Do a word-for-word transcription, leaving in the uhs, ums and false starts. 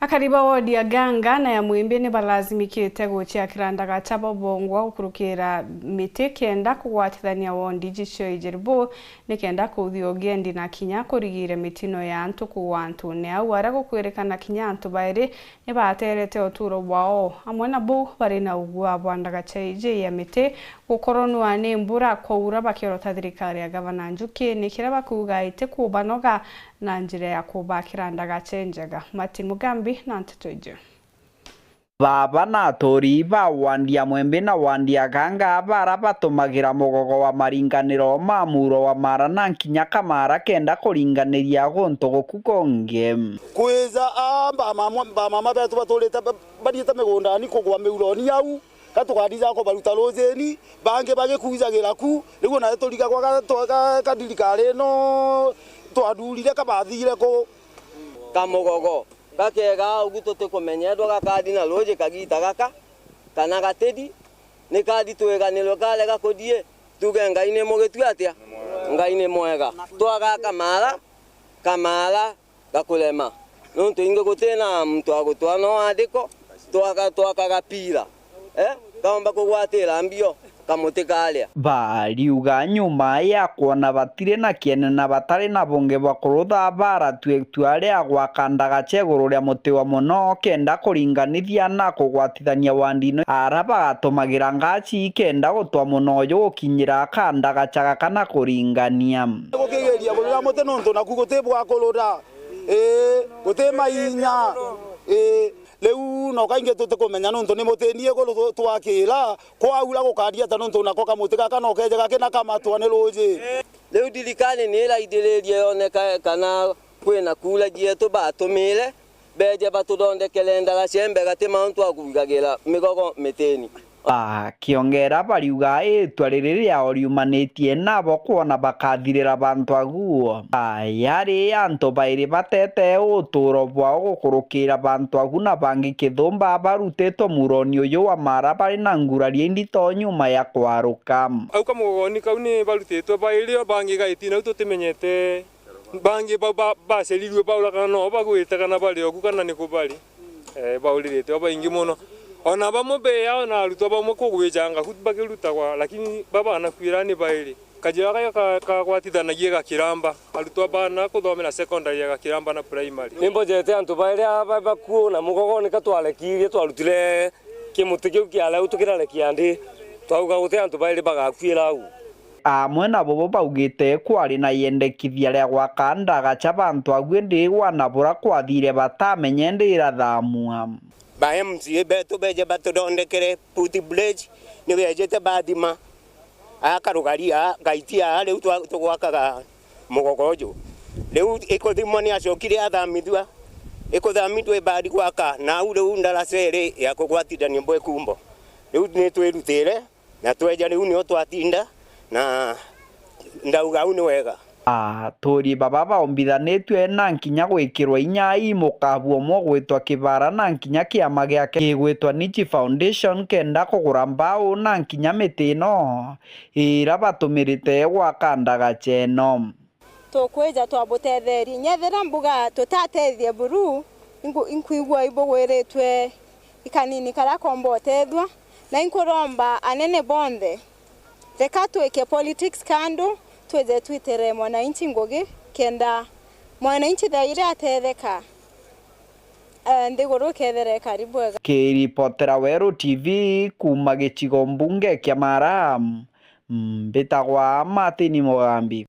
Akari ba wodi ya Ganga na ya Mwimbi ni balazimikite guciakira ndagaca bobongwa gukurukira miti kenda kugwatithania wondi icio ijiri bu, ni kenda kuthia ugendi na kinya kurigiire mitino ya antu kugwa antune au aria gukwirikana kinya antu bairi ni baterete uturo bwao. Amwe na bau bari na ugua bwa ndagaca iji ya miti gukoronwa ni mbura kwaura, bakiorota thirikari ya Gavana Njuki ni kiria bakuuga iti kubanoga na njira ya kubakira ndagaca injega. Martin Mugambi na nteto iji. Baba na aturi ba wandi ya Mwembe na wandi ya Ganga bara batumagira mugogo wa maringaniro ma muro wa mara na nkinya kamara kenda kuringaniria guntu guku kungi. Kwija a bamama, bamama betu baturite ba-, bariite migundani kugwa miuroni au, ka tukarija kubaruta rujini, bangi bagikujagira ku, riu ona turigagwa ga-, twa-, ga-, kathirikari ino twathurire kabathire ku. Kamugogo gakega ugu tutikumenya ethwa gakathi na ruuji kagita gaka, kana gatithii, ni kathi twiganirwe karega kuthii, tuge Ngai ni mugitwi atia? Ngai ni mwega. Twagaka mara, kamara gakurema. Nontu ingi gutina muntu agutwaa no athiko, twaka, twaka gapira. Eh? Kaomba kugwatira mbio, kamuti karia. Bariuga nyuma ya kwona batiri na kiene na batari na bungi bwa kurutha, baratue itua ria gwaka ndagaca iguru ria muti wa muno kenda kuringanithia na kugwatithania wandi ino ara bagatumagira ngaci kenda gutwa muno uju gukinyira ka ndagaca gaka na kuringania. Gukigeria kurura muti nontu naku guti bwa kurura, ii, guti mainya, ii. Riu no kaingi tutikumenya nontu ni mutini iguru tu-, twakira, kwaura gukaria ata nontu nako kamuti gaka no keje gakina kamatwa ni ruuji. Riu thirikari ni iraithiririe yone ka-, kana kwina kura cietu batumire, beje batuthondekere ndara cia mbega ti mauntu a kuigagira migogo mitini. Bakiongera bariuga itua riri riao riumanitie nabo kwona bakathirira bantu aguo. Yari antu bairi batete uturo bwao gukurukira bantu agu na bangi kithumba barutitwe muroni uyu wa mara bari na nguraria indito nyuma ya kwaruka. Au kamugogoni kau ni barutitwe bairi o bangi gaiti nau tutimenyete. Bangi ba-, ba-, bacerirue baura kana no bagwite kana bari oku kana niku bari. Eh, bauririte o baingi mono. Ona bamwe beao na arutwa bamwe kugwijanga ku bakirutagwa, lakini baba banakuira ni bairi. Kajira karia ka-, kagwatithanagia Gakiramba, arutwa bana kuthomera secondary ya Gakiramba na primary. Ni mbojete antu bairi aba bakuo na mugogo nika twarekirie twarutire kimuti kiu kia riu tukirarekia ndi. Twauga guti antu bairi bagakuira au. Amwe na bobo baugite kwari na yendekithia ria gwaka ndagaca bantu agu indi gwa na bura kwathire batamenya indi irathamua. Ba M C A betu beje batuthondekere footbridge, ni bejete bathima aa karugari aa gaiti aa riu twa-, tugwakaga mugogo uju. Riu ikuthimwa ni acokire athamithua, ikuthamithua ibadi gwaka na au riu ndaraca iri ya kugwatithania bwekumbo. Riu ni twirutire. Na tweja riu nio twatinda, na ndauga au ni wega. Aturi baba baombithanitue na nkinya gwikirwa inya i mukabu umwe ugwitwa Kibara na nkinya kiama giake gigwitwa Nichi Foundation kenda kugura mbau na nkinya miti ino ira batumirite gwaka ndagaca ino. Tukwija twabutetherie. Nyethira mbuga tutatethie buru, inku-, inkwigua ibugwiritwe ikanini karia komba utethua, na inkuromba anene bonthe, reka twike politics kando, twije twitire mwananchi ngugi, kenda mwananchi thaa iria atetheka, eh, nthiguru ikethira ikari bwega. Kiripotera Weru T V kuuma gicigo mbunge kia Mara, mbitagwa Martin Mugambi.